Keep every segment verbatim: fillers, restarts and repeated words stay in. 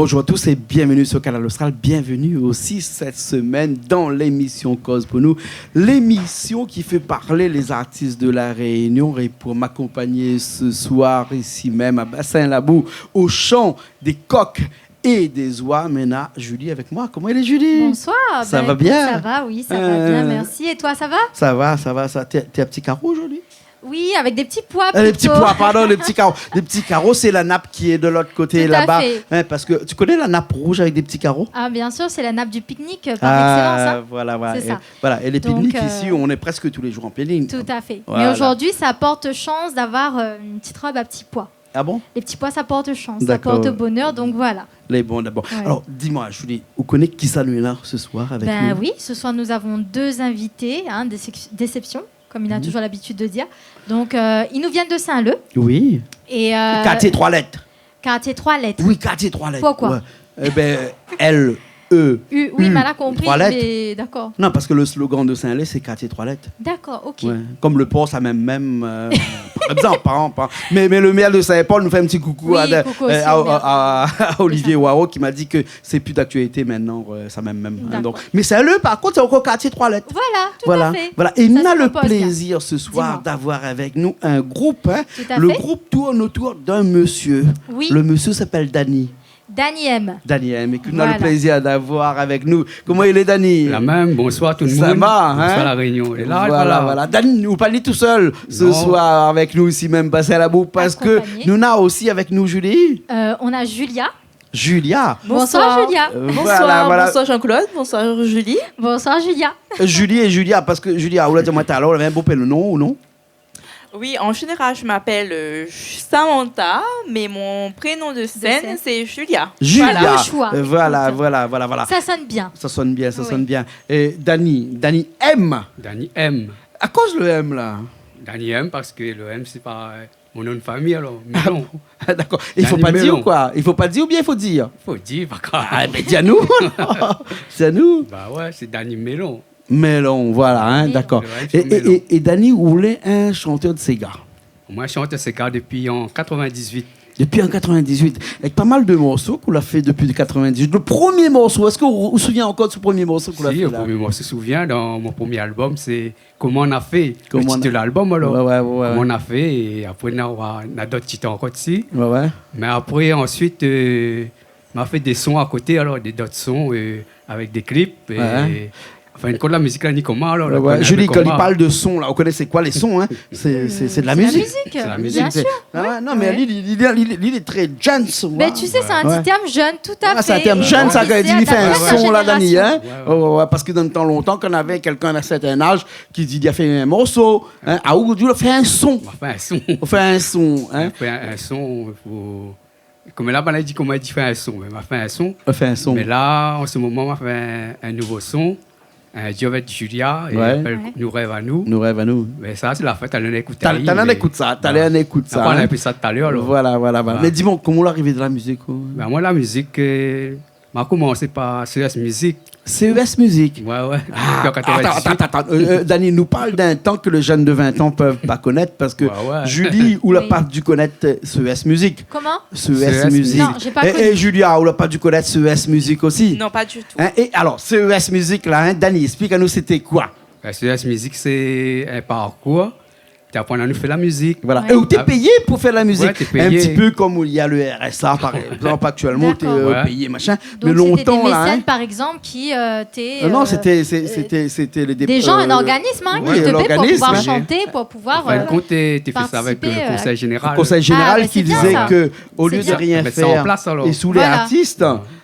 Bonjour à tous et bienvenue sur Kanal Austral. Bienvenue aussi cette semaine dans l'émission Koz pou nou, l'émission qui fait parler les artistes de La Réunion. Et pour m'accompagner ce soir, ici même à Bassin Labou, au chant des coqs et des oies, mi néna Julie avec moi. Comment elle est, Julie ? Bonsoir. Ça va bien ? Ben, écoute, ça va, oui, ça va bien, merci. Et toi, ça va ? Ça va, ça va, ça. T'es, t'es à petits carreaux aujourd'hui ? Oui, avec des petits pois plutôt. Euh, les petits pois, pardon, les petits carreaux. Les petits carreaux, c'est la nappe qui est de l'autre côté là-bas. Tout à fait. Hein, parce que tu connais la nappe rouge avec des petits carreaux ? Ah, bien sûr, c'est la nappe du pique-nique, euh, par excellence, hein. Ah, voilà, voilà. C'est ça. Et voilà. Et les pique-niques ici, euh, on est presque tous les jours en pique-nique. Tout à fait. Voilà. Mais aujourd'hui, ça porte chance d'avoir, euh, une petite robe à petits pois. Ah bon ? Les petits pois, ça porte chance, ça porte bonheur, donc voilà. D'accord. Les bons d'abord. Ouais. Alors, dis-moi, Julie, ou koné kisa nou néna ce soir avec nous ? Ben oui, ce soir, nous avons deux invités, hein, d'excep-, d'exception, comme il a toujours l'habitude de dire. Mhm. Donc, euh, ils nous viennent de Saint-Leu. Oui. Et, euh, quartier trois lettres. Quartier trois lettres. Oui, quartier trois lettres. Pourquoi ? Ouais. Eh ben, L, E, U, oui, U, mais elle a compris, trois lettres. Mais d'accord. Non, parce que le slogan de Saint-Leu, c'est quartier trois lettres. D'accord, ok. Ouais. Comme le port, sa mèm mèm, euh, par exemple, par exemple, hein. Mais, mais le maire de Saint-Paul nous fait un petit coucou à, euh, à, à, à Olivier Waro qui m'a dit que c'est plus d'actualité maintenant, euh, sa mèm mèm, hein, donc. Oui, coucou, c'est ça. C'est ça. D'accord. Mais Saint-Leu, par contre, c'est encore quartier trois lettres. Voilà, tout à fait. Voilà, voilà. Et on a le plaisir ce soir d'avoir avec nous un groupe, hein. Tout à fait. Le groupe tourne autour d'un monsieur. Oui. Le monsieur s'appelle Dany. Dany M. Dany M, é ke nou na le plézir d'avoir avèk nou. Voilà. Koman i lé, Dany ? La mèm, bonsoir tout le monde. Sa va, hein ? Bonsoir La Réunion. Lé la, voilà, voilà. Dany, ou pa ni tousèl se soir avèk nou isi mèm, Bassin Labou, parske nou na osi avèk nou Julie. Non. Akkonpagné. Euh, on a Julia. Julia. Bonsoir, Julia. Euh, voilà, voilà. Bonsoir, bonsoir Jean-Claude, bonsoir Julie. Bonsoir, Julia. Euh, Julie é Julia, parske Julia, ou la di amoin talèr, ou lavé in bonpé lo non, ou non ? Oui, en général, je m'appelle, euh, Samantha, mais mon prénom de scène, c'est Julia. De scène. Julia. Voilà. Le choix. Euh, voilà, voilà, voilà, voilà. Écoute, ça sonne bien. Ça sonne bien, ça sonne bien. Oui. É Dany, Dany M. Dany M. Akoz le M la ? Dany M, parske le M, sé pa, euh, mon nom de famille, alors. Ah bon ? Melon. Ah, d'accord. Dany Melon. I fo pa dir ou koi ? I fo pa dir oubien i fo dir ? Fo dir, pa grav. Ah, bin, di anou. Di anou. Bah ouais, c'est Dany Melon. Melon, voilà, hein, d'accord. Melon. Ouais, Melon. É, é, é, é Dany, ou lé in shantèr de séga ? Moin, mi shant séga dopi an quatre-vingt-dix-huit. Dopi an quatre-vingt-dix-huit. Avèk pa mal de morso ke ou la fé dopi quatre-vingt-dix-huit. Le premié morso, èske ou, ou souvien ankor de se premié morso ke ou la fé la ? Si, le premié morso, mi souvien, dan mon premié album, sé Koman na fé, le tit de l'album, alors. Koman na, ouais, ouais, ouais, ouais. Koman na fé, é apré, na, na dot tit ankor dési. Ouais, ouais. Mé apré, ansuit, euh, ma fé dé son a koté, alors, dé, dot son, euh, avèk dé clip, é, ouais, ouais, an fin de kont, la mizik la ni koman, alors, la koman. Ouais, ouais. Julie, kan li parl de son, la, ou koné koi lé son, hein ? Sé, sé, sé de la mizik. C'est la musique, bien sûr. Sé la mizik. Ah ouais, non, mé li, li, li, li, li lé trè jeune, ouais. Ben, tu sais, c'est un petit terme jeune, tout à fait. Ah, sé in tèrm jeune, sa, kan li di li fé in son, la, Dany, hein ? Et qui sert à ta génération. Ouais, ouais. Ouais, ouais, ouais, parske dan le tan lontan, kan navé kèlkin a in sèrtin az, ki di, li la fé in morso, hein, ah, ou di, ou la fé in son. Ou la fé in son. Ou la fé in son, hein. Ou la fé in, in son pou, koman la, banna i di, koman i di, fé in son, mé ma fé in son. Ou la fé in son. Mé la, an se moman, ma fé in, in nouvo son, in duo avèk Julia, é i apèl Nou rèv anou. Nou rèv anou. Mé sa, sé la fin, talèr nou ékout ali, talèr nou ékout sa, talèr nou ékout sa, hein. Apré, nou apèl sa talèr, alors. Voilà, voilà, voilà. Voilà. Mé di amoin, koman ou la arivé dan la mizik, ou ? Ben, moin, la mizik, euh, Ma komansé par C E S Musique. C E S Musique. Ouais, ouais. Ah, dopi an quatre-vingt-dix-huit. Atann, atann, atann, atann. Euh, euh, Dany, nou parl d'in tan ke lé jenn de vin an i pé pa konèt, parske Julie, ou la pa di konèt, euh, C E S Musique. Ouais, ouais. Comment ? C E S Musique. C E S Musique. Non, j'ai pas connu. É, é Julia, ou la pa di konèt C E S Musique osi. Non, pas du tout. Hein, é alor, C E S Musique la, hein, Dany, ésplik anou, sété koi ? Ben, C E S Musique, sé in parkour ki aprann anou fé la mizik. Voilà. Ouais. É ou té péyé pou fé la mizik. Ouais, té péyé. In ti pé konm néna le R S A, par égzanp, aktièlman, ou té, euh, péyé, machin. D'accord. Ouais. Mé lontan, la, hein. Donc, c'était des mécènes, par exemple, qui, euh, té, euh, des gens, un organisme, hein, qui te paie pour pouvoir, euh, participer, euh. Oui, l'organisme, hein. An fin de kont, té, té fé sa avèk, euh, le konsèy jénéral. Ah, ouais, c'est bien ça. Le konsèy jénéral ki dizé ke, o lié de rien fèr, mèt sa an plas, alor. Voilà. É si ou lé artis,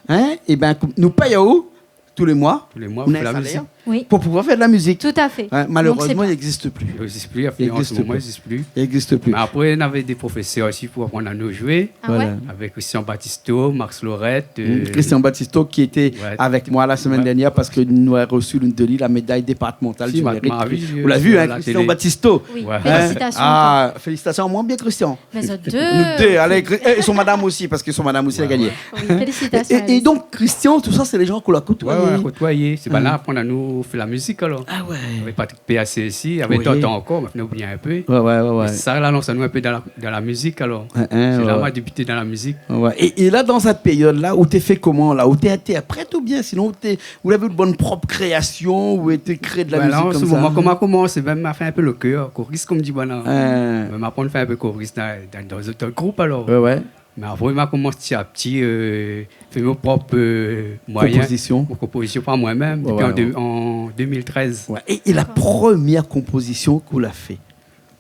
hein, é ben, nou péy aou, tou lé moi, nou na in salèr pou pouvoir fé de la mizik. Tou lé moi, nou na in salèr. Oui. Tout à fait. Ouais, malérèzman, i égzis pli. I égzis pli, la finans, an se moman, i égzis pli. I égzis pli. I égzis pli. Mé apré, navé dé profésèr osi pou aprann anou zoué. Ah ouais ? Voilà. Avèk Christian Batisto, Max Lorette, euh, Christian Batisto ki lété avèk moin la semèn dèrnièr parske nou la resu l'inn de li la méday départemantal du mérite. Si, ma, ma vi, euh, sur la télé. Ou la vu, hein, Christian Batisto. Oui. Ouais. Félicitations à toi. Ah, félicitations à moi, bien Christian. Mé zot dé. Nou dé, alé, Chri-, é son madam osi, parske son madam osi la gagné. Ouais, ouais. Oui, félicitations à lui. É, é, é donk, Christian, tousa, sé lé jan ke ou la kotoiyé. Ouais, ouais, kotoiyé. Sé banna la aprann anou pou fé la mizik, alor. Ah ouais. Avèk Patrick P A C isi, avèk Tonton ankor, mé nou oubli in pé. Ouais, ouais, ouais, ouais. Mé sa la lans anou in pé dan la, dan la mizik, alor. Hein, hein, sé la ma débuté dan la mizik. Ouais. É, é la, dan sèt périod-la, ou té fé koman, la ? Ou té intèrprèt oubien sinon ou té, ou lavé out bann prop kréasion, ou té kré de la mizik konmsa ? Bin la, an se moman, kan ma komans, bin, ma fé in pé lo kèr, koris, konm di banna. Hein. Bin, ma aprann fé in pé koris dan, dan, dan zot group, alor. Ouais, ouais. Mé apré, ma komans ti a ti, euh, fé mon prop, euh, moiyin, konpozision. Mon konpozision par moin-mèm, ouais, dopi an dé-, an deux mille treize. Ouais. É, é la promièr konpozision k'ou la fé ?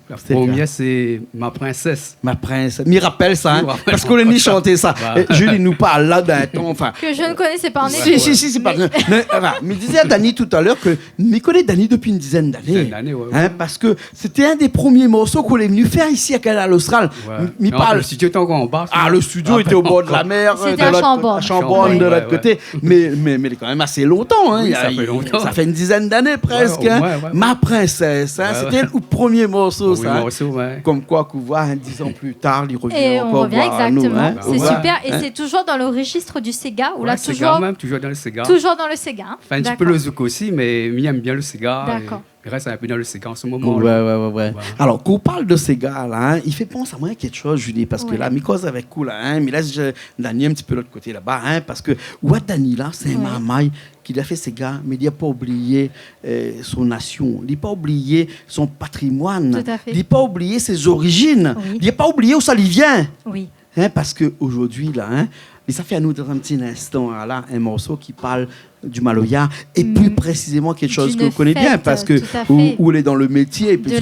La promièr, sé Ma Princesse. Ma Princesse. Mi rapèl sa, hein, parske ou la ni shanté sa. Voilà. Eh, Julie, nou parl la d'in tan, anfin. Que je ne connaissais pas, en effet. Si, si, si, sé pa gré. Mé, anfin, mi té di a Dany talèr ke mi koné Dany dopi in dizèn d'ané. Dizèn d'ané, ouais, ouais. Hein, parske sété inn dé promié morso k'ou la vni fé isi a Kanal Austral. Ouais. Mi, mi parl. Non, le studio lété ankor anba, ah, le studio lété o bor de la mèr, euh, de lot koté, a Chambord. C'était à Chambord. Chambord, ouais, ouais. Mé, mé, mé lé kan mèm asé lontan, hein. Oui, sa i fé lontan. Sa i fé in dizèn d'ané prèsk, hein. Ouais, ouais, ouais. Ma Princesse, hein, sété le promié morso, sa, hein. Promié morso, ouais. Konm koi, k'ou voi, hein, dix ans plus tard, li revien ankor voir anou, hein. Et on revient, exactement. Bah ouais. C'est super. Et c'est toujours dans le registre du séga, ou là, toujours, toujours dans le séga. Ouais, séga mèm, toujours dans le séga, hein. D'accord. Anfin, in ti pé le zouk osi, mé mi èm bien le séga. D'accord. É mi rès in pé dan le séga an se moman la. Ouais, ouais, ouais, ouais. Voilà. Alor, kan ou parl de séga la, hein, i fé pans amoin kékshoz, Julie, parske la, mi koz avèk ou la, hein, mi lès, euh, Dany in ti pé lot koté laba, hein, parske, ouais, Dany la, sé in marmay ki la fé séga, mé li la pa oublié, euh, son nasion, li la pa oublié son patrimoine, li la pa oublié son orizin, li la pa oublié ousa li vien. Tout à fait. Oui. Hein, parske zordi la, hein, li sa fé anou dan in ti linstan la, in morso ki parl du maloya, é pli présizéman kékshoz ke ou koné bien, parske ou, ou lé dan le métié, puiske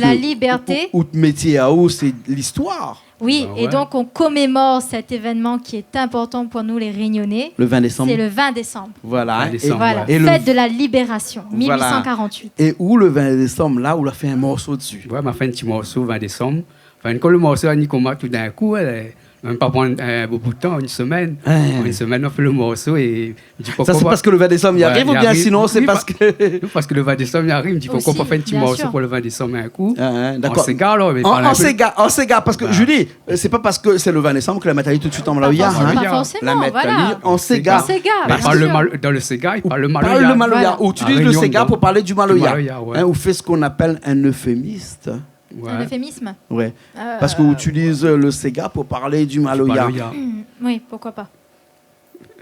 out métié a ou, sé listoir. D'une fête, tout à fait. Oui, et donc on commémore cet événement qui est important pour nous les Réunionnais. Le vingt décembre. C'est le vingt décembre. Voilà, hein. Vingt décembre, ouais. Voilà, fête de la libération, mille huit cent quarante-huit. É ou, le vingt décembre la, ou la fé in morso dsi. Ouais, ma fé in ti morso, vingt décembre. Anfin, kan le morso la ni komansé tout d'in kou, hein, mèm pa pran in bon bout d'tan, in semèn. Hein. An in semèn, ma fé le morso é mi di, poukoi pa. Sa, sé parske le vingt décembre i ariv, oubien sinon sé parske... Oui, pa-, non, parske le vingt décembre i ariv, mi di, poukoi pa fé in ti morso pou le vingt décembre in kou. Aussi, bien sûr. Ah, hein, d'accord. An séga, alor, mé an, an séga, an séga, parske Julie, euh, sé pa parske sé le vingt décembre ke la mèt ali tout de suite an maloya, hein. Pas forcément, pas forcément, voilà. La mèt ali an séga. An séga, bien sûr. Mé i parl le mal-, dan le séga, i parl le maloya. Ou parl le maloya, ou utiliz le séga pou parl du maloya. À La Réunion, donc. Du maloya, ouais. Hein, ou fé sak i apèl in eufémisme. Ouais. Un euphémisme ? Ouais. Euh, parske ou utiliz le séga pou parl du maloya. Du maloya. Hmm, oui, pourquoi pas.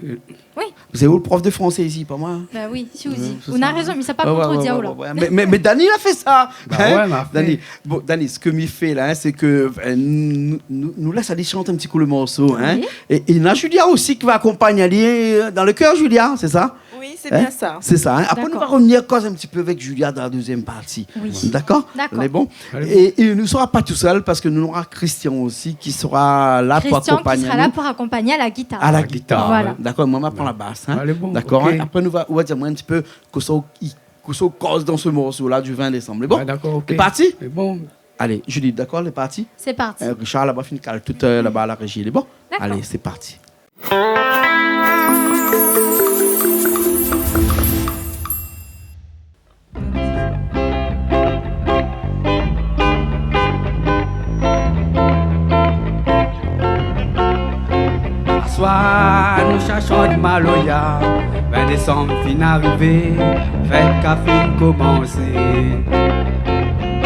Euh. Oui. Sé ou le prof de fransé isi, pa moin, hein ? Bah oui, si ou di. Ouais, sé sa, hein. Ou na rézon, mé sa pa kontredire ou la. Ouais, ouais, ouais, ouais. Mé, mé, mé Dany la fé sa. Bah ouais, ma fé. Hein ? Dany, bon, Dany, sak mi fé la, hein, sé ke, euh, nou, nou, nou lès ali shant in ti kou le morso, hein. Oui. É, é na Julia osi ki va akonpagn ali, euh, dan le kèr, Julia, sé sa ? Oui, sé bien sa. Hein ? Sé sa, hein. Apré, nou va revnir koz in ti pé avèk Julia dan la dezièm parti. D'accord ? Oui. D'accord ? D'accord. Lé bon ? Lé bon. É, é nou sra pa tousèl parske nou nora Christian osi ki sra la pou akonpagn anou. Christian qui sera là pour accompagner à la guitare. À la guitare. Voilà. D'accord, moin, ma pran la bas, hein. Lé bon, d'accord, hein. OK. Apré, nou va, ou va dir amoin in ti pé kosa ou, kosa ou koz dan se morso-la du vingt décembre. Lé bon ? Ouais, d'accord, OK. Lé parti ? Lé bon. Alé, Julie, d'accord, lé parti ? C'est parti. Euh, Richard, laba, fine kal tout, euh, laba, la régie. Lé bon ? D'accord. Alé, sé parti. Aswar nou sa shant maloya, vingt décembre fine arivé, fèt ka fine komansé.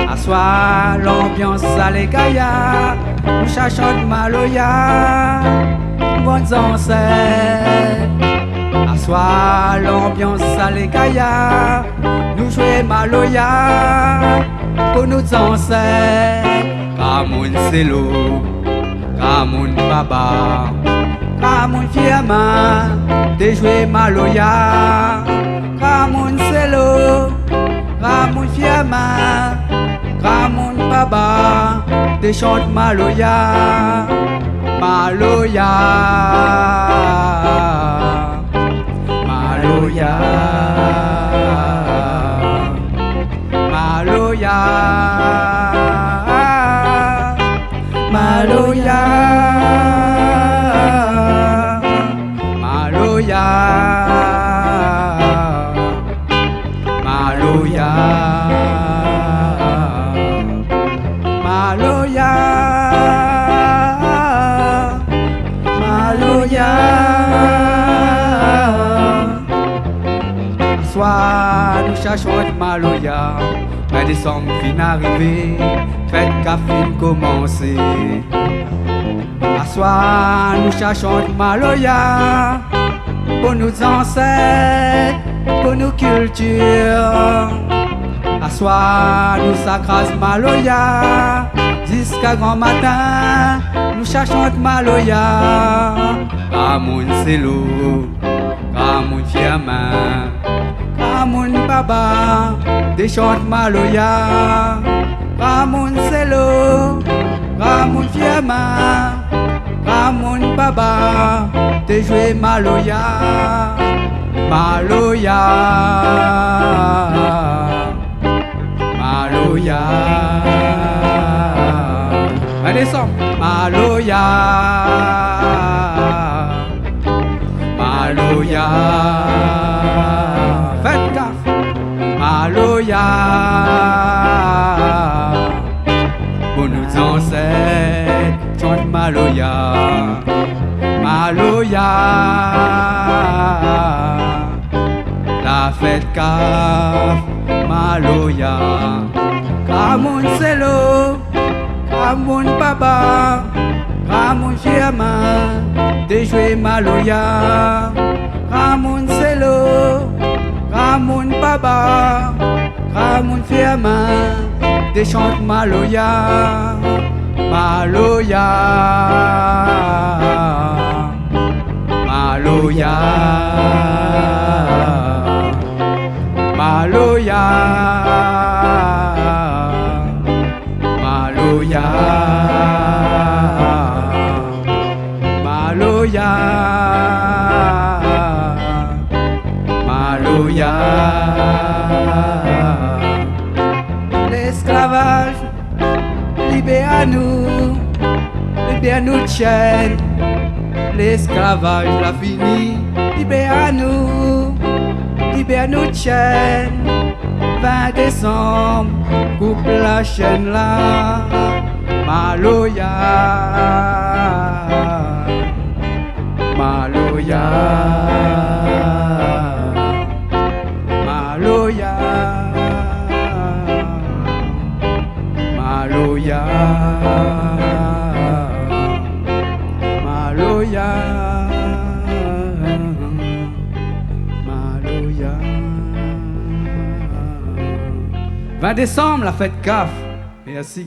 Aswar, lanbians sa lé gayar, nou sa shant maloya pou bann zansèt. Aswar, lanbians sa lé gayar, nou zoué maloya pou nout zansèt. Gramoun Selo, gramoun Baba, gramoun Firmin té zoué maloya. Gramoun Selo, gramoun Firmin, gramoun Baba té shant maloya. Maloya, maloya, maloya, maloya, maloya. Maloya, maloya, maloya. Aswar Nou sa shant maloya, vin désanm fine arivé, fèt kaf fine komansé. Aswar nou sa shant maloya, pou nout zansèt, pou nout kiltir. Aswar nou sa kraz maloya, ziska gran matin, nou sa shant maloya. Gramoun Selo, gramoun Firmin, gramoun Baba, té shant maloya. Gramoun Selo, gramoun Firmin, gramoun Baba, té zoué maloya. Maloya, maloya. Alé, ansanm. Maloya, maloya. Fèt kaf, maloya. Pou nout zansèt shant maloya. Maloya, la fèt kaf, maloya. Gramoun Selo, gramoun Baba, gramoun Firmin, té zoué maloya. Gramoun Selo, gramoun Baba, gramoun Firmin, té shant maloya. Maloya, maloya, maloya. Maloya, maloya, maloya. Lésklavaj, libèr anou, libèr nout shèn. Lésklavaj la fini, libèr anou, libèr nout shèn. Vin désanm, koup la shèn la. Maloya, maloya, maloya, maloya, maloya. Maloya. Vin désanm, la fèt kaf. Mèrsi.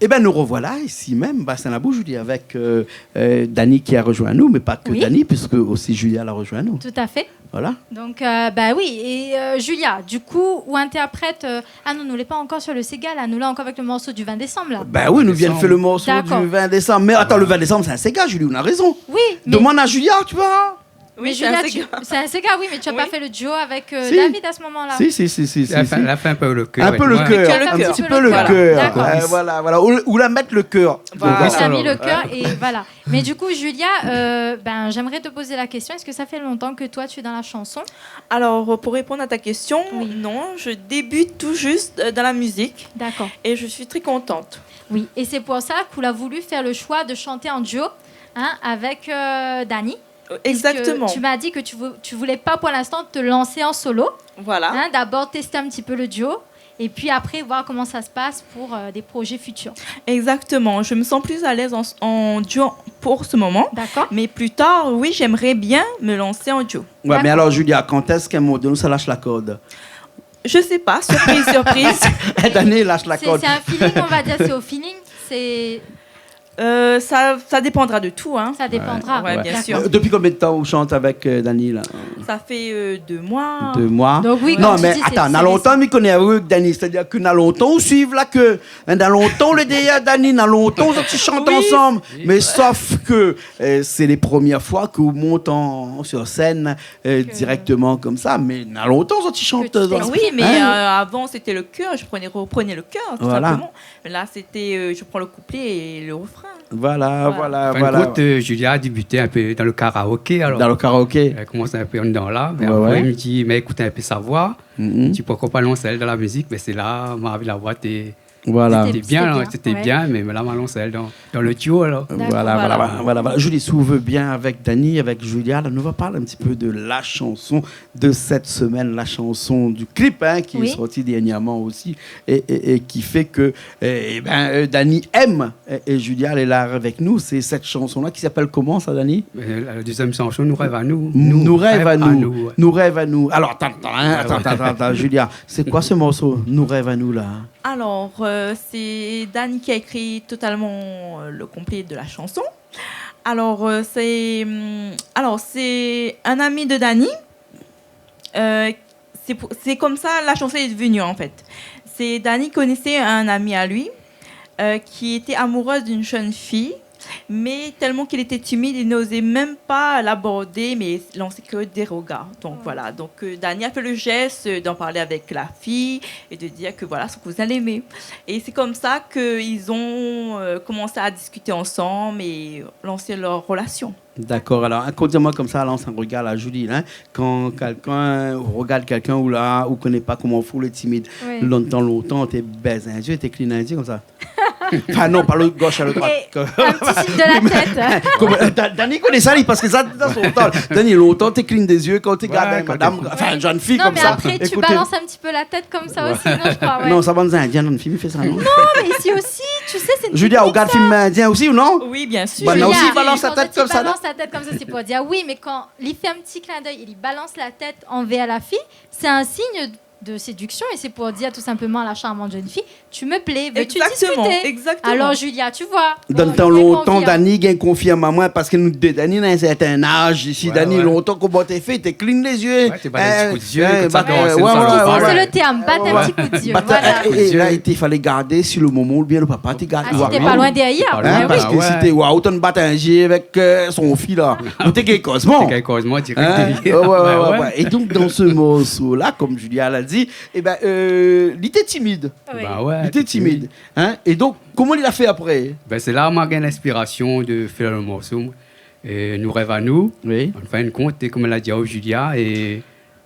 Ében, nou rovoila isi mèm, Bassin Labou, Julia, avèk, euh, euh, Dany ki la rozoinn anou, mé pa ke Dany, piske osi Julia la rozoinn anou. Tout à fait. Voilà. Donc, euh, bah oui, et, euh, Julia, du coup, ou interprète, euh, ah non, nou lé pa ankor sur le séga, la, nou lé ankor avèk le morso du vin désanm, la. Bah oui, nou vien fé le morso du vin désanm. D'accord. Mé atann, le vin désanm, sé in séga, Julie, ou na rézon. Oui, mais... Demann a Julia, tu vois. Oui, c'est un séga. Mais Julia, tu, c'est un séga, oui, mais tu as pas fait le duo avec, euh, David à ce moment-là. Si, si, si, si. La fé, la fé in pé le kèr. In pé le kèr, in ti pé le kèr. D'accord. Euh, voilà, voilà. Ou, ou la mèt le kèr. Voilà. Ou la mèt le kèr, et voilà. Mais du coup, Julia, euh, ben, j'aimerais te poser la question, est-ce que ça fait longtemps que toi, tu es dans la chanson ? Alors, pour répondre à ta question, non, je débute tout juste, euh, dans la musique. D'accord. Et je suis très contente. Oui, et c'est pour ça qu'on a voulu faire le choix de chanter en duo, hein, avec, euh, Dany. Euh, exactement. Puisque tu m'as dit que tu vou-, tu voulais pas pour l'instant te lancer en solo. Voilà. Hein, d'abord tester un petit peu le duo. Et puis après, voir comment ça se passe pour, euh, des projets futurs. Exactement. Je me sens plus à l'aise en, en duo pour ce moment. D'accord. Mais plus tard, oui, j'aimerais bien me lancer en duo. Ouais, mé alor, Julia, kan èske in moman doné ou sa lash la kord ? Je sais pas, surprise, surprise. Dany lash la kord. C'est, c'est un feeling, on va dire, c'est au feeling. C'est Euh, ça, ça dépendra de tout, hein. Ça dépendra. Ouais, bien sûr. D'accord. Euh, depuis combien de temps ou shant avèk, euh, Dany, la ? Ça fait, euh, deux mois. Deux mois. Donc oui, comme tu dis, c'est, c'est récent. Non, mé atann, na lontan mi koné aou, Dany, sétadir ke na lontan ou suiv la ke, hein, na lontan ou lé dèrièr Dany, na lontan ou zot i shant ansanm. Oui. Mé sof ke, euh, sé lé promièr foi ke ou mont an, sur scène, euh, directement comme ça, mé na lontan ou zot i shant ansanm. Que tu t'exprimes. Oui, mais, euh, avant, c'était le chœur, je prenais, reprenais le chœur, tout simplement. Voilà. Mé la, sété, euh, je prends le couplet et le refrain. Voilà, voilà, voilà. An fin de kont, euh, Julia la débuté in pé dan le karaoké, alor. Dan le karaoké. Èl la komans in pé andan la, mé apré, ouais, mi di, mé ékout in pé sa voi, mi di, poukoi pa lans aèl dan la mizik, mé sé la, ma vi la voi té Voilà. Sété, sété bien, mé la, ma lans èl dan, dan le duo, alor. Dakor, voilà, voilà, voilà, voilà. Julie, si ou vé bien, avèk Dany, avèk Julia, la, nou va parl in ti pé de la shanson de sèt semèn, la shanson du clip, hein, ki lé sorti dernièrman osi, é, é, é ki fé ke, é, é bin, euh, Dany èm, é, é Julia, èl lé la avèk nou. Sé sèt shanson-la ki apèl koman, sa, Dany ? Euh, la dézyèm shanson, Nou rèv anou. Nou rèv anou. Nou rèv anou, ouais. Alor, atann, atann, hein, atann, atann, atann, Julia, sé koi se morso, Nou rèv anou, la, hein ? Alors, euh, c'est Dany qui a écrit totalement, euh, le complet de la chanson. Alors, euh, c'est, hum, alors, c'est un ami de Dany. Euh, c'est pour, c'est comme ça la chanson est venue, en fait. C'est Dany connaissait un ami à lui, euh, qui était amoureuse d'une jeune fille. Mais tellement qu'il était timide, il n'osait même pas l'aborder, mais il lançait que des regards. Donc, voilà. Donc, euh, Dany a fait le geste d'en parler avec la fille et de dire que, voilà, son cousin l'aimait. Et c'est comme ça qu'ils ont, euh, commencé à discuter ensemble et lancer leur relation. Dakor, alor, hein, kan ou di amoin konmsa, lans in regar la, Julie, hein. Kan kèlkin, ou rogard kèlkin, ou la, ou koné pa koman ou fé, ou lé timid. Oui. Lontan, lontan, té bèz in zié, té klin in zié konmsa. Anfin, non, pa le gosh, le droit. É in ti sign de la tèt. Kom, euh, Da-, Dany i koné sa, li, parske sa, dan son tan. Dany, lontan, té klin dé zié kan té gard in madam, anfin, in jenn fiy konmsa. Non, mé apré, tu balances un petit peu la tête comme ça aussi, non, je crois, ouais. Non, sa bann Zindien, bann fim i fé sa, non ? Non, mais ici aussi, tu sais, c'est une technique, ça. Julia, ou gard fim indien osi, ou non ? Oui, bien sûr. Banna osi i balans la tèt konmsa, non ? Julia, quand elle dit balance la tête comme ça, c'est pour dire oui, mais quand il fait un petit clin d'œil, il balance la tête envers la fille, c'est un signe de séduction et c'est pour dire tout simplement à la charmante jeune fille, tu me plais, veux-tu discuter ? Exactement, exactement. Alors, Julia, tu vois. Dan tan lontan, Dany i gingn konfirm amoin, parske nou dé, Dany, dan in sèrtin az isi, Dany, lontan, koman té fé, té klin lé zié. Ouais, té bat in ti kou d'zié, hein, konmsa, ouais, ouais, ouais. C'est le terme, battre un petit coup d'yeux, voilà. Bat, euh, é la, i té falé gardé si le momon oubien le papa té gard. Ah, si té pa loin dèrièr. Hein, parske si té, waouh, ou té bat in zié avèk, euh, son fiy la. Ou té gingn kozman. Té gingn kozman dirèk dèrièr. Hein ? Ouais, ouais, ouais, ouais. É donk, dan se morso-la, kom Julia la di, é bin, euh, li té timid. Oui. Bah ouais, li té timid. Hein ? É donk, koman li la fé apré ? Bin, sé la ma gingn linspirasion de fé le morso, euh, Nou rèv anou. Oui. An fin de kont, é kom èl la di aou, Julia, é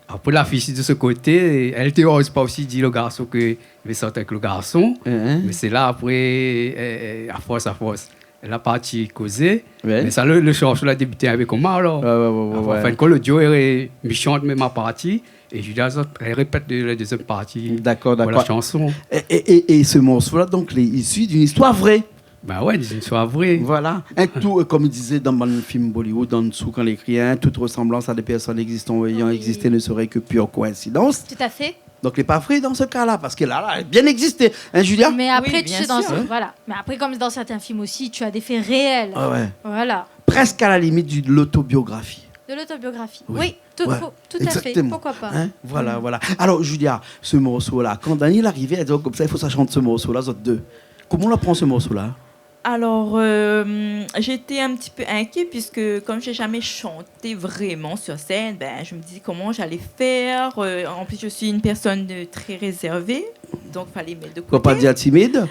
apré, la fiy osi de son koté, èl té oz pa osi di le garson ke li vé sort avèk le garson. Hein, hein. Mé sé la apré, euh, euh, a fors, a fors, èl la parti kozé. Ouais. Mé sa, le, le shanson la débité avèk koman, alor. Ouais, ouais, ouais, ouais. An fin de kont, le duo lé, mi shant, mé ma parti, é Julia, zot, èl i répèt le, la dézyèm parti de la shanson. Dakor, dakor. É, é, é, é se morso-la, donk, lé isi d'in zistoir vré. Bah ouais, d'in zistoir vré. Voilà. In tou, euh, kom i dizé dan bann fim Bollywood, an dsou, kan lé ékri, hein, toute ressemblance à des personnes existant ou ayant existé ne serait que pure coïncidence. Oui. Tout à fait. Donk, lé pa vré dan se ka-la, parske la, la, la bien égzisté, hein, Julia ? Oui, bien sûr. Mé apré, tu sais, dan se, voilà. Mé apré, kom dan sèrtin fim osi, tu as des faits réels. Ah ouais. Voilà. Presque à la limite du, de l'autobiographie. De l'autobiographie. Oui. Oui, tout, ouais, pou-, tout à fait. Exactement. Pourquoi pas ? Hein ? Voilà, voilà. Alor, Julia, se morso-la, kan Dany la arivé, la di aou konmsa, i fo sa shant se morso-la, zot dé. Koman ou la pran se morso-la ? Alors, euh, j'étais un petit peu inquiète puisque comme j'ai jamais chanté vraiment sur scène, ben, je me disais comment j'allais faire. Euh, en plus, je suis une personne de très réservée, donc fallait mettre de côté. Fo pa dir timid ?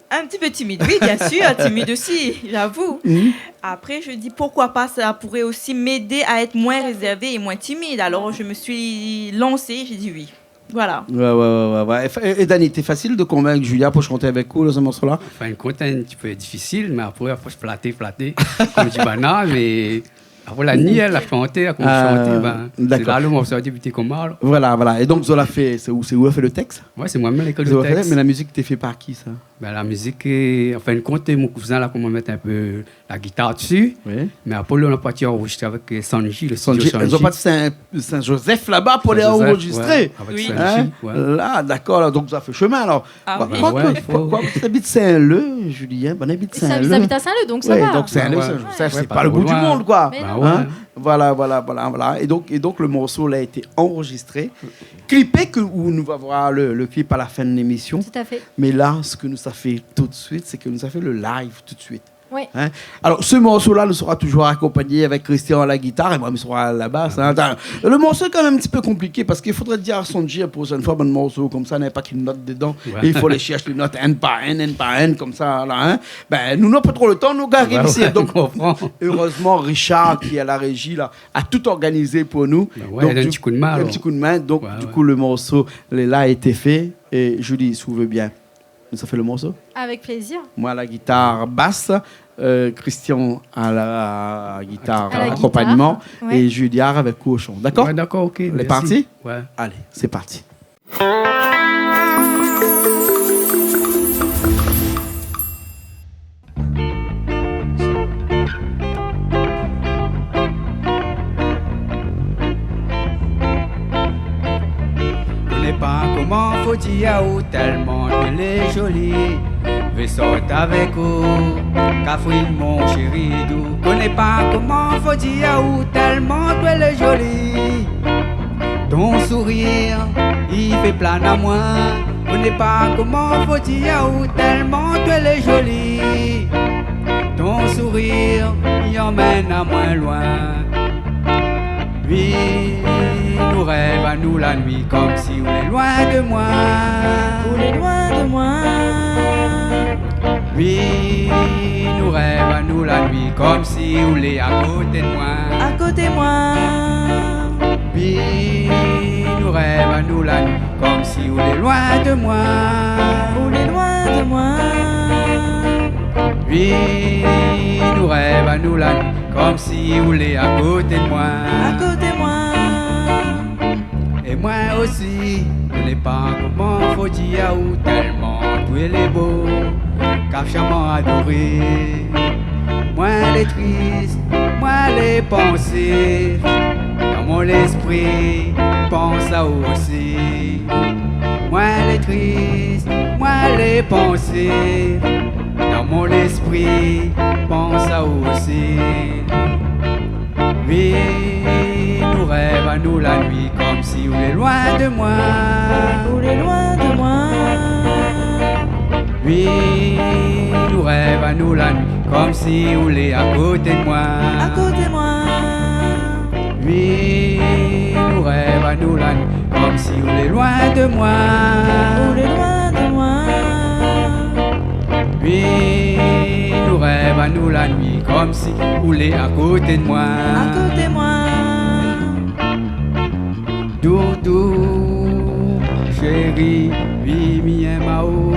Un petit peu timide, oui, bien sûr, timide aussi, j'avoue. Mhm. Après, je dis, pourquoi pas, ça pourrait aussi m'aider à être moins réservée et moins timide. Alors, je me suis lancée, j'ai dit oui. Voilà. Ouais, ouais, ouais, ouais, ouais. É, é Dany, té fasil de konvink Julia pou shant avèk ou, dan se morso-la ? An fin de kont, in ti pé difisil, mé apré, a fors flaté, flaté, kom di banna, mé apré, la ni èl la shanté, la komans shanté, bin, sé la le morso la débité koman, alor. Voilà, voilà. É donk, zot la fé, sé ou, sé ou la fé le tèks ? Ouais, sé moin mèm la ékri le tèks. Zot la fé, mé la mizik té fé par ki, sa ? Bin, la mizik, euh, an fin de kont, mon kouzin la koman mèt in pé la gitar dsi. Oui. Mé apré, nou la parti anrozistré avèk, euh, Sanji, le studio Sanji. Sanji, zot la parti Sin-, Saint-Joseph laba pou alé anrozistré. Saint-Joseph, ouais, avèk Sanji, ouais. Hein ? La, dakor, la, donk sa fé shomin, alor. Ah oui. Kwak, kwak, kwak, zot i abit Saint-Leu, Julie, hein, zot i abit Saint-Leu. Ils habitent à Saint-Leu, donc ça va. Oui, donk Saint-Leu, ouais, Saint-Joseph, sé pa loin du mond, koi. Mé non. Bah ouais. Hein ? Voilà, voilà, voilà, voilà. É donk, é donk, le morso la été anrozistré. Clipé, ke, ou nou va voir le, le clip à la fin de l'émission. Tout à fait. Mé la, sak nou sa fé tout de suite, sé ke nou sa fé le live tout de suite. Oui. Hein ? Alor, se morso-la, nou sera toujours akonpagné avèk Christian à la guitare é moin, mi sera à la basse, hein. Atann, le morso lé kan mèm in ti pé konpliké parske i fodré dir a Sanji, la proshèn foi, bann morso konmsa, na pa k'in not dedan. Ouais. É i fo alé shèrsh lé not inn par inn, inn par inn, konmsa, la, hein. Bin, nou, nou na pa tro le tan, nou, gari isi. Ouais, ouais, donk, mi konpran. Erezman, Richard, ki lé a la réji, la, la tout organizé pou nou. Bin ouais, donk, in ti kou d'min, alor. In ti kou d'min. Donk, ouais, du kou, le morso, lé la, la été fé. É Julie, si ou vé bien. Nou sa fé le morso ? Avec plaisir. Moin a la gitar bas, euh, Christian a la gitar akonpagnman, é Julia avèk koshon. Dakor ? Ouais, dakor, OK, mèrsi. Lé parti ? Ouais. Alé, sé parti. Koné pa koman fo dir aou, tèlman ke lé zoli. Vé sort avèk ou, Kafrine, mon shéri dou. Koné pa koman fo dir aou, tèlman ke lé zoli. Ton sourir i fé plane amoin. Koné pa koman fo dir aou, tèlman ke lé zoli. Ton sourir i anmèn amoin loin. Oui, nou rèv anou la nuit, konmsi ou lé loin de moin. Ou lé loin de moin. Oui, nou rèv anou la nuit, konmsi ou lé akoté de moin. Akoté moin. Oui, nou rèv anou la nuit, konmsi ou lé loin de moin. Ou lé loin de moin. Oui, nou rèv anou la nuit, konmsi ou lé akoté de moin. Akoté moin. É moin osi, koné pa koman fo dir aou, tèlman ke ou lé bo, Kaf Shaman adoré. Moin lé tris, moin lé pansif, dan mon léspri, pans aou osi. Moin lé tris, moin lé pansif, dan mon léspri, pans aou osi. Oui, nou rèv anou la nuit, konmsi ou lé loin de moin. Ou lé loin de moin. Oui, nou rèv anou la nuit, konmsi ou lé akoté de moin. Akoté moin. Oui, nou rèv anou la nuit, konmsi ou lé loin de moin. Ou lé loin de moin. Oui, nou rèv anou la nuit, konmsi ou lé akoté de moin. Akoté moin. Doudou, shéri, oui, mi èm aou.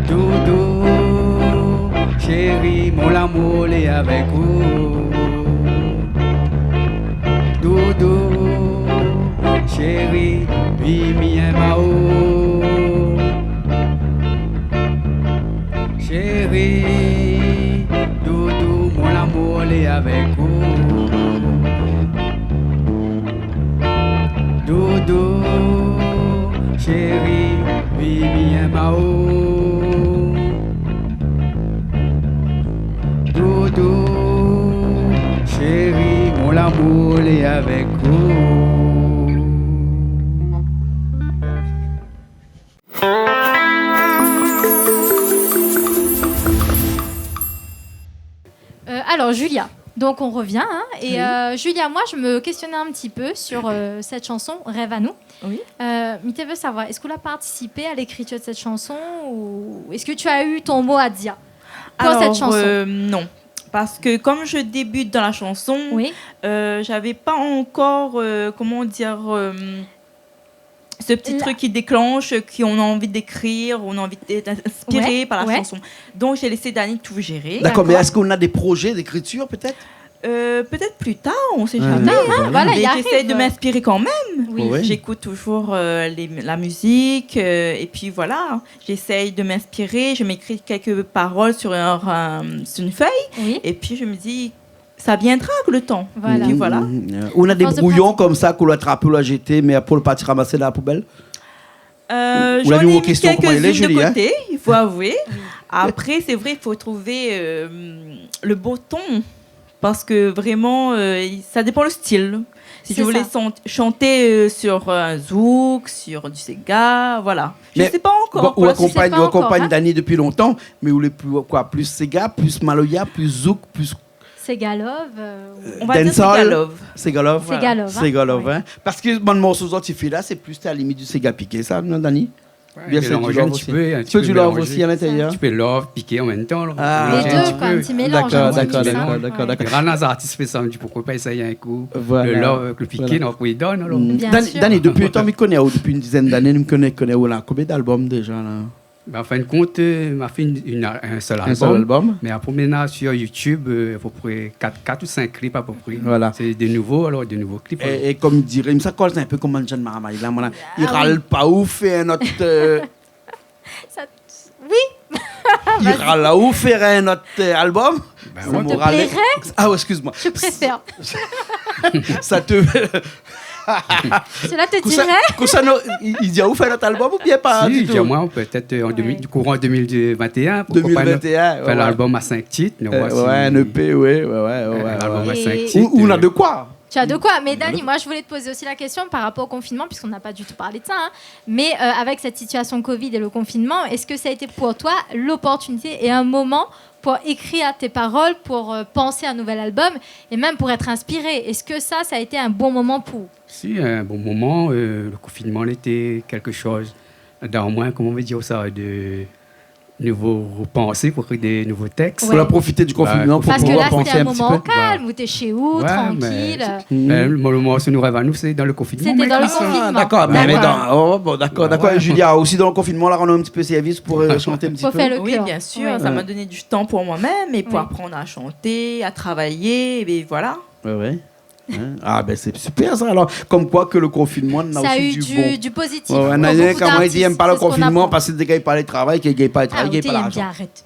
Doudou, shéri, mon lamour lé avèk ou. Doudou, shéri, oui, mi èm aou. Shéri, doudou, mon lamour lé avèk ou. Doudou, shéri, oui, mi èm aou. Doudou, shéri, mon lamour lé avèk ou. Euh, alors, Julia, donc on revient, hein, et, euh, Julia, moi, je me questionnais un petit peu sur, euh, cette chanson, Rèv anou. Oui. Euh, mi té vé savoir, èske ou la partisipé à l'écriture de cette chanson ou èske tu as eu ton mot à dire pour cette chanson ? Alors, euh, non. Parce que comme je débute dans la chanson, euh, j'avais pas encore, euh, comment dire, euh, ce petit truc qui déclenche, qu'on a envie d'écrire, on a envie d'être inspiré par la chanson. Donc, j'ai laissé Dany tout gérer. D'accord, mais est-ce qu'on a des projets d'écriture, peut-être ? Euh, peut-être plus tard, on sait jamais, hein. Voilà, il arrive. Mais j'essaie de m'inspirer quand même. Oui. J'écoute toujours, euh, les, la musique, euh, et puis voilà, j'essaye de m'inspirer, je m'écris quelques paroles sur un, un, sur une feuille, et puis je me dis, ça viendra avec le temps. Voilà. Et puis voilà. Ou na dé brouyon konmsa ke ou la trapé, ou la zété, mé apré ou la parti ramasé dan la poubèl ? Euh, j'en ai mis quelques-unes de côté, il faut avouer. Après, c'est vrai, il faut trouver, euh, le bon ton. Parce que vraiment, euh, ça dépend le style. Si je voulais chan-, chanter, euh, sur un zouk, sur du séga, voilà. Je sais pas encore. Ou akonpagn Dany dopi lontan, mé ou lé pli, koi, pli séga, pli maloya, pli zouk, pli séga love, euh, on va dire séga love. Séga love, voilà. Séga love, hein. Parske bann morso zot i fé la, sé plis a la limit du séga piké sa, non, Dany ? Ouais, mélanz in ti pé, in ti pé mélangé. In ti pé du love osi a lintérièr. In ti pé love, piké an mèm tan, la. Ah. Mélanz in ti pé. Lé dé, koi, in ti mélanz, in ti pé. Dakor, dakor, dakor. Rana zartis fé sa, mi di, poukoi pa éséy in kou le love avèk le piké, non, pou i donn, alor. Bien sir. Dani, dopi lontan mi koné aou, dopi in dizèn d'ané mi koné, koné aou la. Konbien d'album déza, la ? Ben, an fin de kont, euh, ma fé in, in, in sèl album. In sèl album. Mé apré, mi néna sur YouTube, euh, a pé pré kat, kat ou sink clip a pé pré. Voilà. Sé dé nouvo, alor, dé nouvo clip, alor. É, é konm diré, mé sa kol in pé konm in jenn marmay la, moin la. Ah oui. I ral pa ou fé in ot, euh, Sa, oui. I ral pa ou fé in ot, euh, album ? Ben ouais. Sa té pléré ? Ah ouais, excuse-moi. Je préfère. Sa té... Cela te dirait ? Konmsa, konmsa, non, i, i di aou fé in ot album oubien pa ditou ? Si, i di amoin, pétèt, euh, an deux mille, kouran deux mille vingt et un, poukoi pa, nou fé in album a sink tit, nou voi si... Ouais, in EP, ouais, ouais, ouais. In album a sink tit, euh. Ou, ou na de koi. Tu as de quoi. Mais Dani, moi, je voulais te poser aussi la question par rapport au confinement, puisqu'on n'a pas du tout parlé de ça, hein. Mais, euh, avec cette situation Covid et le confinement, est-ce que ça a été pour toi l'opportunité et un moment pour écrire tes paroles, pour, euh, penser un nouvel album et même pour être inspiré ? Est-ce que ça, ça a été un bon moment pour... Si, in bon moman, euh, le confinement, lété kékshoz dan moin, koman i vé dir sa, de nouvo pansé pou ékri dé nouvo tèks. Ouais. Ou la profité du confinement pou pouvoir pansé in ti pé. Parce que là, c'était un moment calme, ou té shé ou, trankil. Ouais, mé, mé le morso Nou rèv anou, sé dan le confinement. C'était dans le confinement. Ah, dakor, mé, mé dan, oh, bon, dakor, dakor. Ouais. É Julia osi, dan le confinement, la rann in ti pé sèrvis pou, euh, shant in ti pé. Pour faire le cœur. Oui, bien sûr, ça m'a donné du temps pour moi-même et pour apprendre à chanter, à travailler, et voilà. Ouais, ouais. Hein ? Ah ben, c'est super ça, alors. Comme quoi que le confinement, on a aussi du bon. Ça a eu du, du positif pour beaucoup d'artistes, c'est ce qu'on apprend. Ouais, ouais, néna kan i di, i èm pa le confinement parske dé gars i parl travay, ké gay pa travay, gay pa larzan. Ah, ou té èm bien, arèt.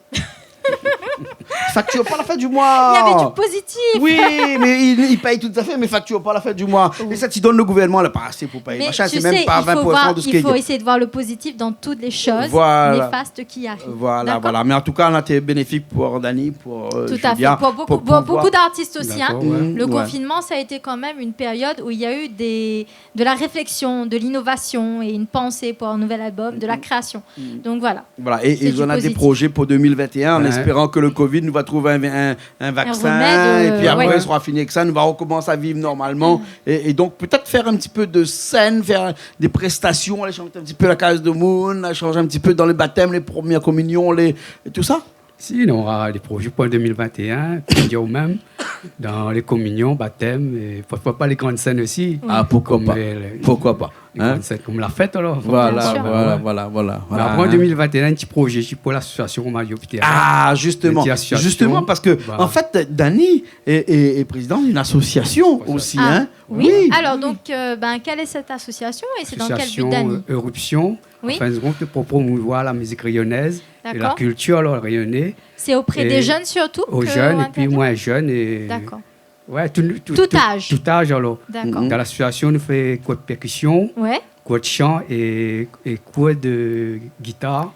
Facture pas la fin du mois. Il y avait du positif. Oui, mé i, i pèy tout zafèr, mé facture pas la fin du mois. Oui. É sa, ti donn le gouvèrnman, la pa asé pou péyé machin, sé mèm pa vin pour san de sak i gingn. Mais tu sais, il faut voir, il faut essayer de voir le positif dans toutes les choses néfastes qui arrivent. Voilà. Voilà, voilà. D'accord ? Mé an tou ka, la été bénéfik pou Dani, pou, euh, Julia, pou pouvoir... Tout à fait. Pour beaucoup, pour beaucoup d'artistes aussi, hein. D'accord, ouais. Le confinement, ça a été quand même une période où il y a eu des, de la réflexion, de l'innovation et une pensée pour un nouvel album, de la création. Donc voilà. Voilà. C'est du positif. É, é zot néna dé projé pou deux mille vingt et un, en espérant que le Covid nou va trouv in, in, in vaksin, é pi apré, sra fini avèk sa, nou va rekomans a viv normalman. É, é donk, pétèt fé in ti pé de sèn, fé dé prestasion, alé shant in ti pé la kaz demoun, alé shant in ti pé dan lé batèm, lé promièr kominion, lé, é tout sa. Si, nora dé projé pou deux mille vingt et un, pi ou mèm, dan lé kominion, batèm, é, fo, fo pa lé gran sèn osi. Oui. Ah, pourquoi pas ? Pourquoi pas ? Hein ? Konm sé, konm la fèt, alor. Voilà, voilà, voilà, voilà. Mé apré, an deux mille vingt et un, in ti projé, sé pou lasosiasion Mario Peter. Ah, justement. In ti asosiasion. Justement, parce que, en fait, Dani est, est, est président d'une association aussi, hein ? Ah, oui. Oui. Alors, donc, euh, ben, quelle est cette association et c'est dans quel but, Dani ? L'association, euh, Éruption. Oui. An fin de kont, pou promouvoir la mizik rényonèz é la kiltir, alor, rényoné. D'accord. C'est auprès des jeunes surtout que vous intervenez ? É aux jeunes, et puis moins jeunes, et D'accord. Ouais, tout, tout, tout âge, alor. D'accord. Dan lasosiasion, nou fé kour de pèrkision, kour de shan é, é kour de gitar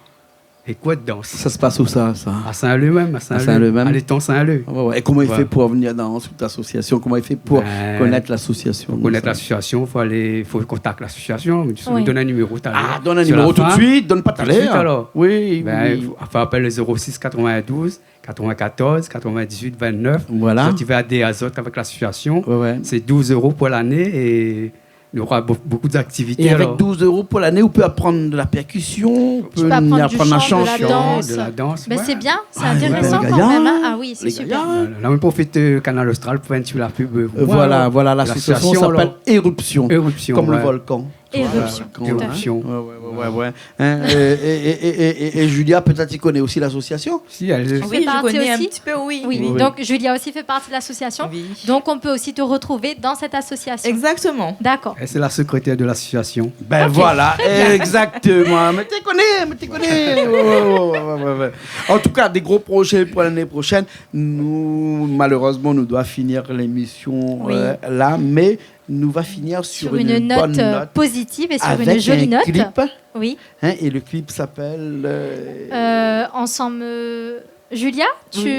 é kour de dans. Ça se passe où ça, ça ? À Saint-Leu même, à Saint-Leu. À Saint-Leu même ? À l'étang Saint-Leu. Ah ouais, ouais. Et comment il fait pour venir dans cette association ? Comment il fait pour connaître l'association, ça ? Ben, pou konèt lasosiasion, fo alé, fo kontakt lasosiasion. Oui. Mi donn in niméro talèr. Ah, donne un numéro tout de suite, donne pas talèr. Sur la fin. Tout de suite, alor. Oui, oui, oui. Ben, fo, fo apèl le zéro six quatre-vingt-douze quatre-vingt-quatorze quatre-vingt-dix-huit vingt-neuf. Voilà. Zot i vé adèr azot avèk lasosiasion. Ouais, ouais. Sé douz éro pou lané é nora bo-, bokou d'aktivité, alor. Et avec douze euros pour l'année, on peut apprendre de la percussion, on peut apprendre à chanter. Tu peux apprendre du chant, de la danse. De la danse, ouais. Ben, c'est bien, c'est intéressant quand même, hein. Ah oui, c'est super. Lé gayar. La, la, nou profit, euh, Kanal Austral pou fé in ti pé la pub, euh, voilà, voilà, l'association s'appelle Éruption, comme le volcan. Éruption. Voilà, éruption. Éruption. Tout à fait. Ouais, ouais, ouais, ouais. Hein, euh, et, et Julia, peut-être, tu connais aussi l'association ? Si, elle... Oui, je connais un petit peu, oui. Oui, oui. Donc, Julia aussi fait partie de l'association. Oui. Donc, on peut aussi te retrouver dans cette association. Exactement. D'accord. Elle, c'est la secrétaire de l'association. Ben voilà, exactement. Ok, très bien. Mé té koné, mé té koné. Ouais, ouais, ouais. En tout cas, des gros projets pour l'année prochaine. Nou, malheureusement, nou doi finir l'émission, euh, là, mais nou va finir sur une bonne note, euh, positive et sur une jolie note. Sur une bonne note. Avec un clip. Oui. Hein, et le clip s'appelle, euh, euh, ensemble, euh, Julia, tu,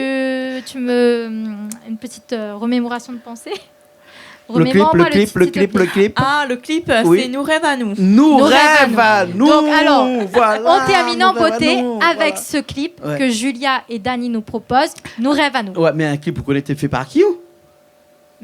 tu me, une petite, euh, remémoration de pensée. Le clip, le clip, le clip, le clip. Remémore-moi le titre, s'il te plaît. Ah, le clip, euh, c'est Nou rèv anou. Nou rèv anou. Donc, alors, en terminant en beauté avec ce clip que Julia et Dani nous proposent, Nou rèv anou. Ouais, mé in clip, ou koné, té fé par ki, ou ?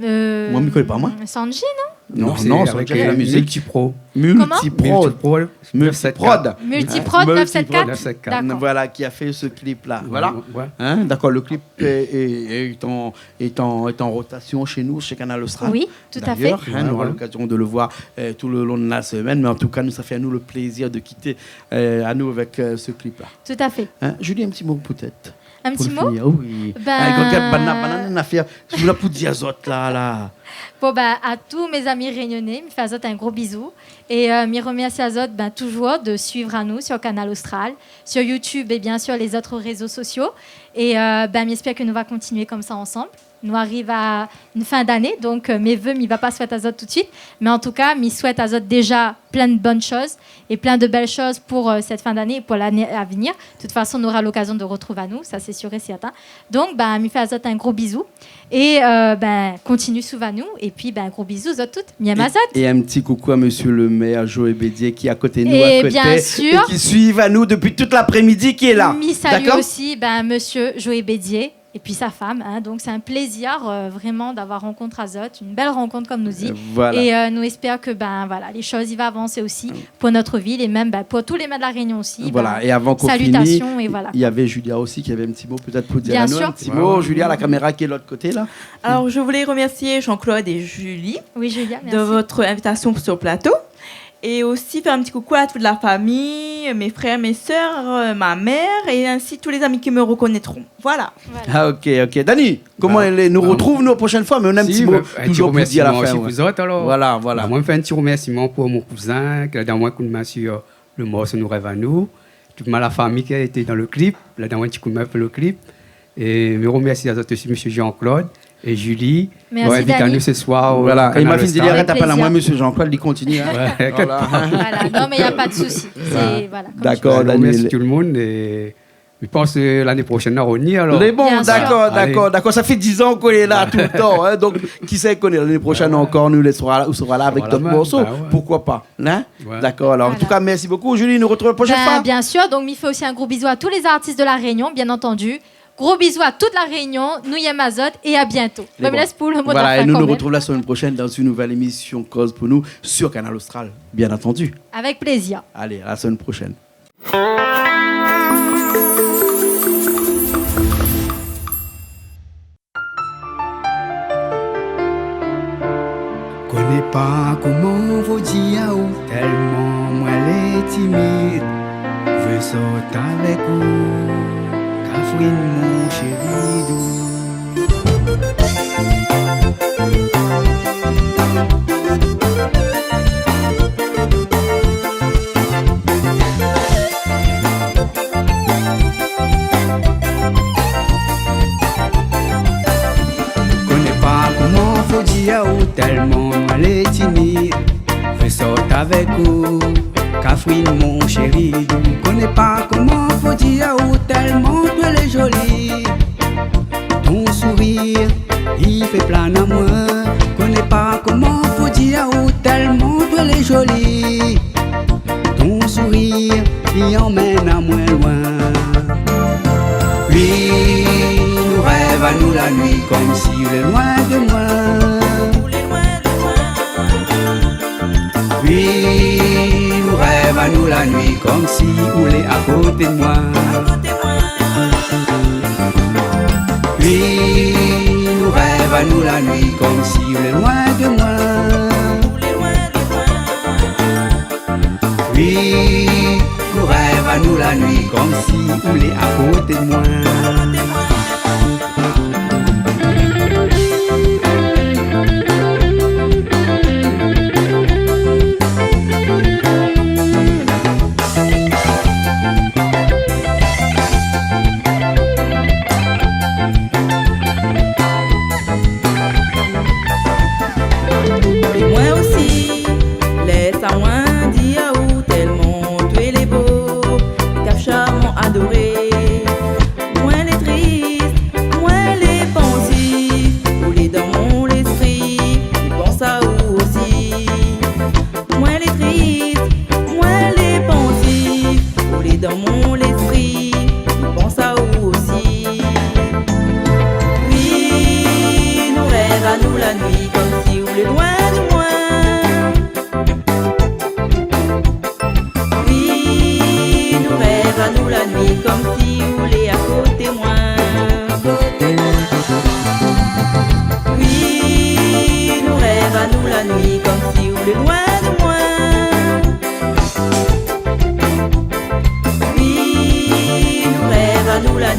Euh, moin, mi koné pa, moin. Sanji, non ? Non, non, sé non, sé avèk, euh, la mizik. Multipro. Multiprod. Multiprod. Multiprod. Multiprod neuf sept quatre. Neuf sept quatre. D'accord. Voilà, qui a fait ce clip-là. Ouais, voilà. Ouais, ouais. Hein, d'accord, le clip est, est, est en, est en, est en rotation chez nous, chez Kanal Austral. Oui, tout à fait. D'ailleurs, hein, on aura l'occasion de le voir, euh, tout le long de la semaine, mais en tout cas, nou, sa fé anou le plaisir de quitter, euh, anou avèk, euh, ce clip-là. Tout à fait. Hein, Julie, un petit mot peut-être. Un petit mot ? Pou fini. Oui. Ben, ah, gard, banna, banna, na fé, si ou la pou di azot la, la. Bon, ben, à tous mes amis réunionnais, mi fé azot un gros bisou. Et, euh, mi remèrsi azot, ben, toujours de suivre anou sur Kanal Austral, sur YouTube et bien sûr les autres réseaux sociaux. Et, euh, ben, mi espèr ke nou va continuer comme ça ensemble. Nou ariv à une fin d'année, donc, euh, mes vœux, mi va pa souèt azot tout de suite. Mais en tout cas, mi souèt azot déjà plein de bonnes choses et plein de belles choses pour, euh, cette fin d'année et pour l'année à venir. De toute façon, nou nora l'occasion de retrouv anou, sa sé sûr et certain. Donc, ben, mi fé azot un gros bisou. Et, euh, ben, continue suiv anou. Et puis, ben, gros bisou, zot tout. Mi èm azot. Et, et un petit coucou à monsieur le maire Joé Bédier qui est à côté de nous, à côté, et bien sûr, et qui suit anou depuis toute l'après-midi, qui est là. Mi salu aussi, ben, monsieur Joé Bédier. Et puis sa femme, hein. Donc, c'est un plaisir, euh, vraiment d'avoir rencontré azot, une belle rencontre, comme nou di. Euh, voilà. Et, euh, nou espèr ke, ben, voilà, les choses, i va avancer aussi pour notre ville et même, ben, pour tous les maires de La Réunion aussi. Voilà. Ben, et avant qu'on finisse, salutations et voilà, il y avait Julia aussi qui avait un petit mot peut-être pour dire à nous. Bien sûr. Un petit mot, ouais, ouais, Julia, la caméra qui est de l'autre côté, là. Alors, je voulais remercier Jean-Claude et Julie, oui, Julia, merci, de votre invitation sur le plateau. Et aussi faire un petit coucou à toute la famille, mes frères, mes sœurs, euh, ma mère, et ainsi tous les amis qui me reconnaîtront. Voilà. Voilà. Ah, ok, ok. Dani, koman i lé ? Nou retrouv, nou, la prochaine fois, mais on a un petit mot toujours pour dire à la fin, ouais. Si, ben, un ti remèrsiman osi pou zot, alor. Voilà, voilà. Ben, moin, mi fé in ti remèrsiman pou mon kouzin, ke la donn amoin in koudmin sur le morso Nou rèv anou. Tout ma la fami ki été dan le clip, la donn amoin in ti koudmin pou le clip. É mi remèrsi azot osi, monsieur Jean-Claude et Julie, d'avoir invit anou ce soir au Kanal Austral. Merci, Dani. Voilà. É ma fine di, arèt apèl amoin monsieur Jean-Claude, li kontinié, hein. Avec grand plaisir. Ouais, inkièt pa. Voilà. Non, mais il y a pas de souci. C'est, voilà, comme tu veux. D'accord, Dani. Alor, mersi tout le monde é mi pans, euh, lané proshèn, nou va revnir, alor. Lé bon, dakor, dakor, dakor. Bien sûr. Allez. Sa fé diz an k'ou lé la tout le tan, hein. Donk, kisa i koné, lané proshèn ankor, nou sra la, ou sra la avèk dot morso. Sra la mèm, ben ouais. Pourquoi pas, hein ? Ouais. Dakor, alor, an tou ka, mersi bokou. Voilà. Julie, nou retrouv la proshèn foi. Ben, bien sûr. Donc, mi fé aussi un gros bisou à tous les artistes de La Réunion, bien entendu. Gros bisous à toute La Réunion, nou yèm azot et à bientôt. Lé bon. Bon, mi lès pou le mot de la fin kan mèm. Voilà, é nou nou retrouv la semaine prochaine dans une nouvelle émission Koz pou nou sur Kanal Austral, bien entendu. Avec plaisir. Allez, à la semaine prochaine. Koné pa koman fo di aou, tèlman moin lé timid. Vé sort avèk ou, Kafrine, mon chéri dou. Koné pa koman fo di aou, tèlman moin lé timid. Vé sort avèk ou, Kafrine, mon chéri dou. Koné pa koman fo di aou, tèlman ou lé zoli. Ton sourir, i fé plane amoin. Koné pa koman fo di aou, tèlman ou lé zoli. Ton sourir, i amenn amoin loin. Oui, nou rèv anou la nuit, konmsi ou lé loin de moin. Oui, nou rèv anou la nuit, konmsi ou lé akoté de moin. Oui, nou rèv anou la nuit, konmsi ou lé loin de moin. Oui, nou rèv anou la nuit, konmsi ou lé akoté de moin. É moin osi, lès amoin di aou, tèlman ou lé bo, Kaf sharman adoré. Moin lé tri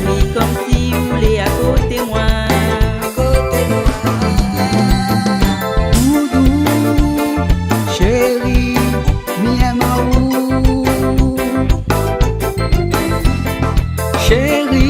Fé konmsi ou lé akoté moin. Doudou, shéri, mi èm aou. Shéri,